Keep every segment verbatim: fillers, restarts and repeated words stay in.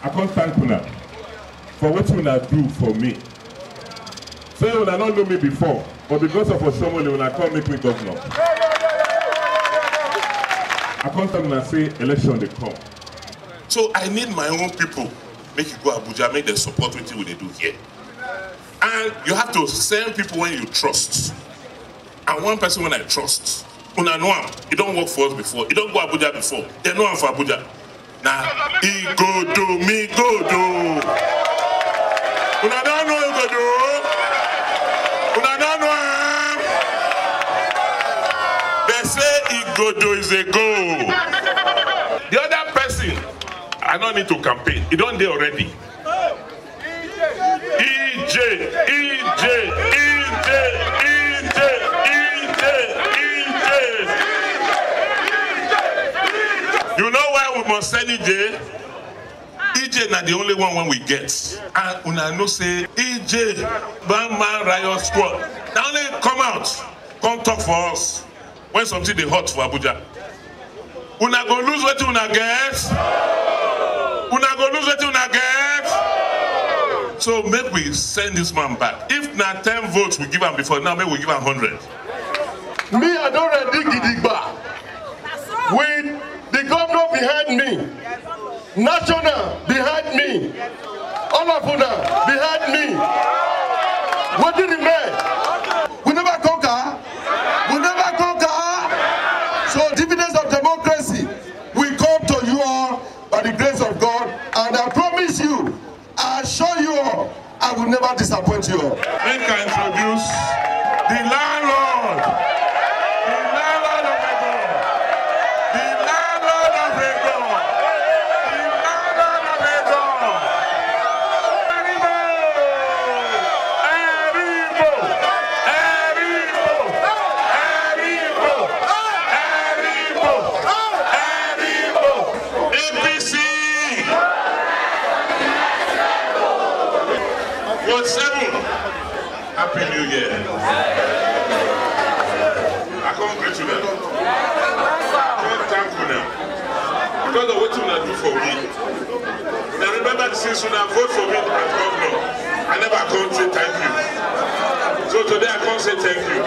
I come thank una for wetin una do for me. Say una no know me before, but because of Oshomole, una come make me governor. I come tell una say election dey come. So I need my own people make you go Abuja, make dem support wetin we dey do here. And you have to send people when you trust. And one person when I trust, una know am, e don work for us before, e don go Abuja before, dem know am for Abuja. Na Igodo mi godo. Una don know Igodo? Una don know am? Dem say Igodo is a go. The other person, I no need to campaign, e don dey already. E J, E J, E J, E J, E J, E J. You know why we must send E J? E J na the only one wey we get. And una know say E J, bad man riot squad, na only come out, come talk for us when something dey hot for Abuja. Una go lose wetin una get. Una go lose wetin una get. So make we send this man back. If na ten votes we give am before, now make we give am hundred. Me, I don ready gidigba with the governor behind me. National behind me, all of una behind me. Wetin remain? We never conquer. We never conquer. So dividends of democracy will come to you all by the grace of God, and I promise you, I assure you all, I will never disappoint you all. Make I introduce the landlord. The landlord of Egon. The landlord of Egon. The landlord of Egon. Eribo! Eribo! Eribo! Eribo! Eribo! Eribo! A P C! Ward seven, Happy New Year. I come greet una. I come thank una because of wetin una do for me. Una remember since una vote for me as governor, I never come say thank you. So today I come say thank you.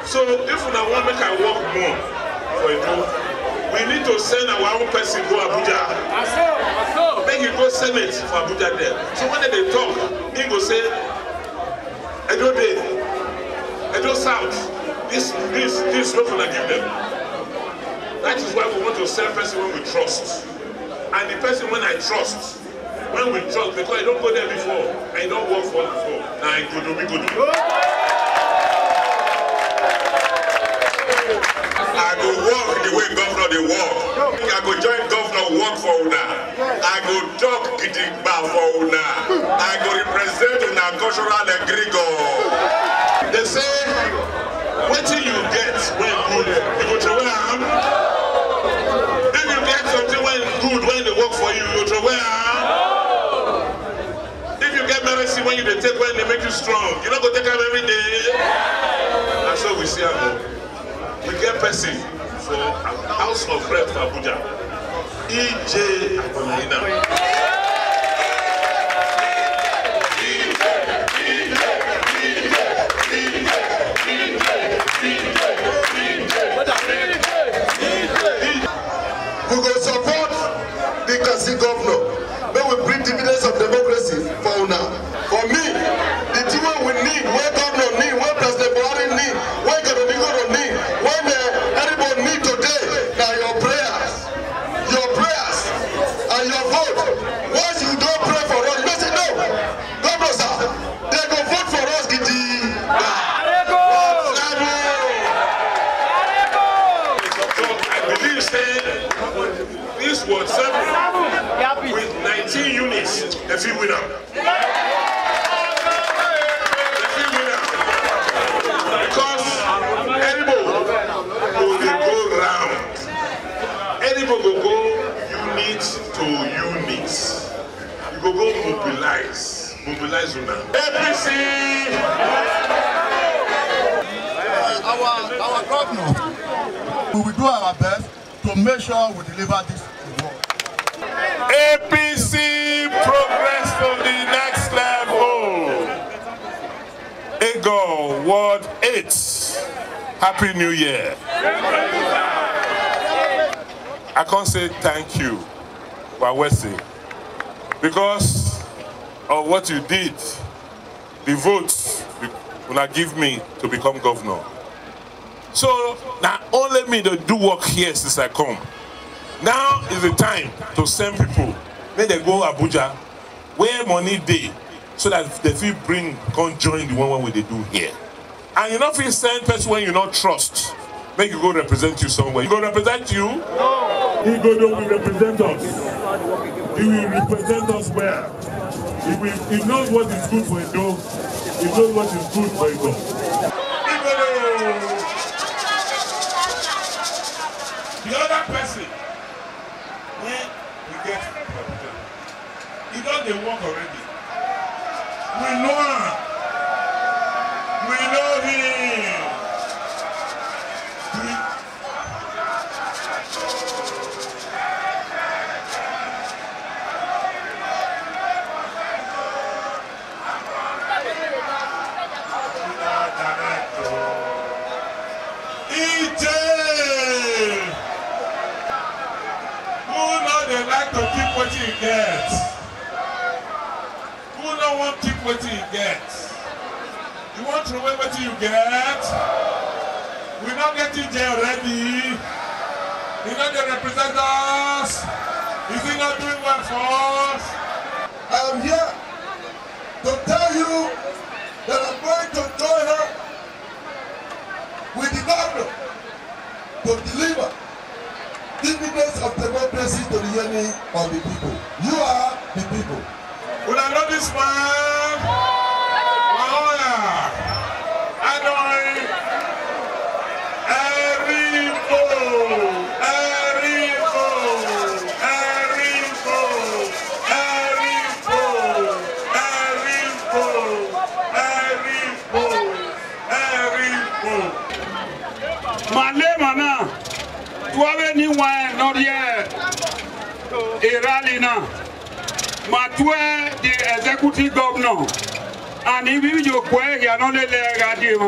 So if una wan make I work more for Edo, we need to send our own person go Abuja. Make he go Senate for Abuja there. So when they talk, he go say, Edo dey, Edo South, this, this, this, no una give them. That is why we want to send person when we trust. And the person when I trust, when we trust, because I don't go there before, I don't work for before. Now I go do, we go do. I go work the way governor dey work. I go join governor work for una. I go talk gidigba for una. I go represent una cultural egregor. They say, wetin you get when good, you go throway am. If you get something when good, when they work for you, you go throway am. If you get medicine when you dey take, when they make you strong, you no go take am every day. Na so we see am o. We get person for House of Rep for Abuja. E J Agbonalina. We go support the Kasi governor. Make we bring dividends of democracy for una. For me, the thing wey we need, wey governor need, wey President Buhari need, wey Ighodon Ighodon need, wey, eh, everybody need today, na your prayers. Your prayers and your vote. Once you don pray for us, you know say no. Governor sir, they go vote for us gidi. So I believe say this ward seven with nineteen units, they fit win am. They fit win am. Because Eribo go dey go round. Eribo go go unit to unit. You go go mobilize, mobilize una. A P C! Our, our governor, we will do our best to make sure we deliver this work. A P C progress to the next level. Ego Ward eight. Happy New Year. I can't say thank you, Wawesi, because of what you did, the votes una give me to become governor. So now only me to do work here since I come. Now is the time to send people. Make they go Abuja, where money dey, so that they fit bring, come join the one wey we dey do here. And you no fit send person wey you no trust, make you go represent you somewhere. You go represent you? He go do will represent us. He will represent us well. He will, he knows what is good for Edo. He knows what is good for Edo. He go do. The other person wey we get for Abuja, he don dey work already. We know am. We know him. We E J! Who no dey like to keep wetin you get? Who no wan keep wetin you get? You wan throw away wetin you get? We no get E J already. He no dey represent us. Is he not doing well for us? I am here to tell you that I'm going to join her with the governor to deliver dividends of democracy to the yearning of the people. You are the people. Una know this man? Wahoya. Adoi. Eribo. Eribo. Eribo. Eribo. Eribo. Eribo. Eribo. Mane mana, tuawe ni wa no die. A rally na. Matue the executive governor. And if you go here, no le le radio.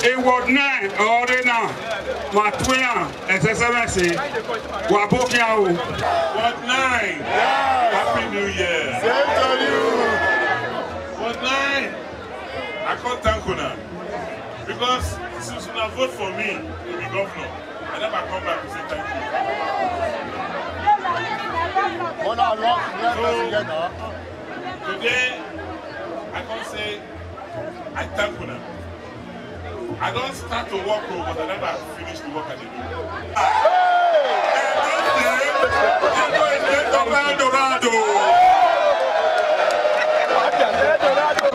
A ward nine or na. Matue, S S M S. Wabokia o. Ward nine. Happy New Year. Same to you. Ward nine. I can't thank una because since una vote for me to be governor, I never come back to say thank you. Una love So, together. Today, I can't say I thank una. I don start to work o, but I never finish the work I dey do. Hey! Hey, don't say, you go and get Oba Dorado.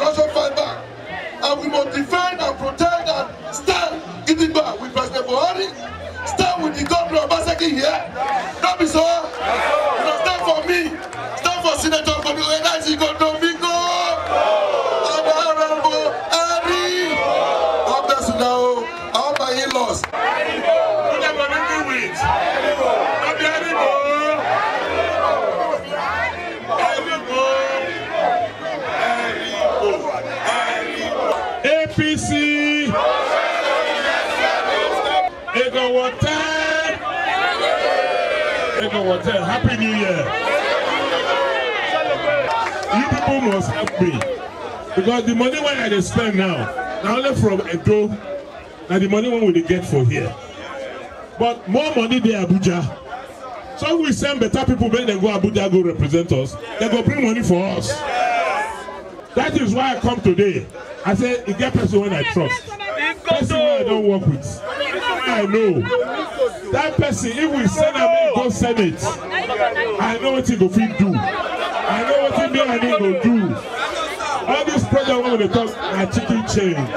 Also fight back. And we must defend and protect and stand gidigba with President Buhari. Stand with the governor Obaseki here. No be so? Una stand for me. Stand for Senator Godo Elaji Godo Biko. And Honorable Harry. God bless you now. All my in-laws. Who dem go meet me with? No be Harry o. Harry o. Harry o. Harry o. A P C. Ego Ward ten. Ego Ward ten. Happy New Year. You people must help me. Because the money wey I dey spend now, na only from Edo, na the money wey we dey get for here. But more money dey Abuja. So we send better people make dem go Abuja go represent us. Dem go bring money for us. That is why I come today. I say, e get person wey I trust. Person wey I don work with. I know. That person, if we send am, he go Senate. I know wetin he go fit do. I know wetin me and him go do. All this project wey we dey talk na chicken change.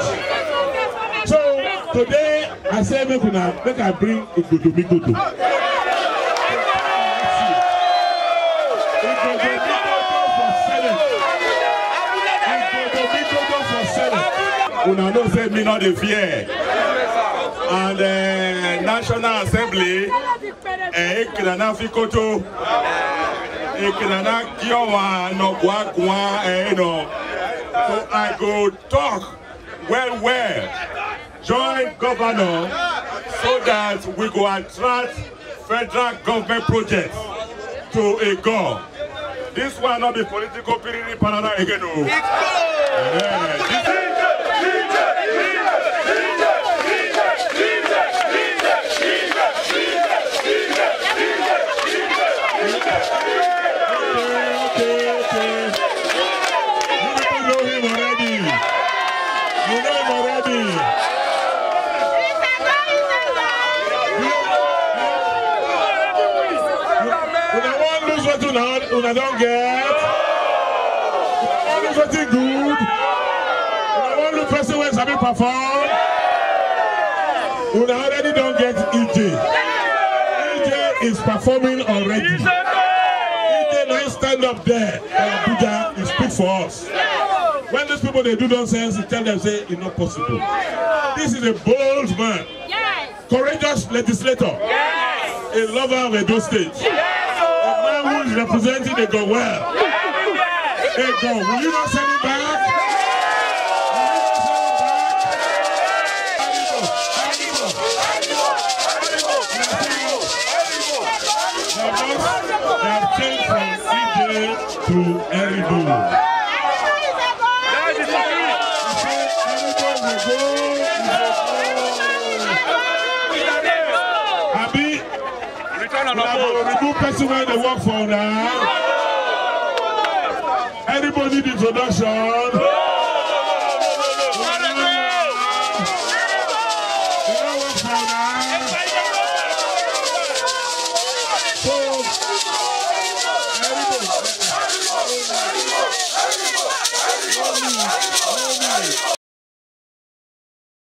So today, I say make una, make I bring Igodo Migodo. Igodo Migodo for Senate. Igodo Migodo for Senate. Una know say me no dey fear. And uh, National Assembly, eh, Igodo na fi koto. Ekenana Kiowa no Gwagwa, eh, you know. So I go talk well, well. Join governor so that we go attract federal government projects to a goal. This one not be political piriri parara again. Oh. Yeah, this Okay, okay, okay. You people know him already. You know him already. Una wan lose wetin una, una don get? Una wan lose wetin good? Una wan lose person wey sabi perform? Una already don get E J. E J is performing already. E J now stand up there for Abuja, he speak for us. When these people dey do nonsense, he tell them say e no possible. This is a bold man, courageous legislator, a lover of Edo State, a man who is representing Edo well. Edo, will you not send him back? Will you not send him back? They have just, they have changed from E J to Eribu. That is it. Eribu is a goal, is a goal. Abi, Return on una go remove person wey dey work for una. Everybody need introduction.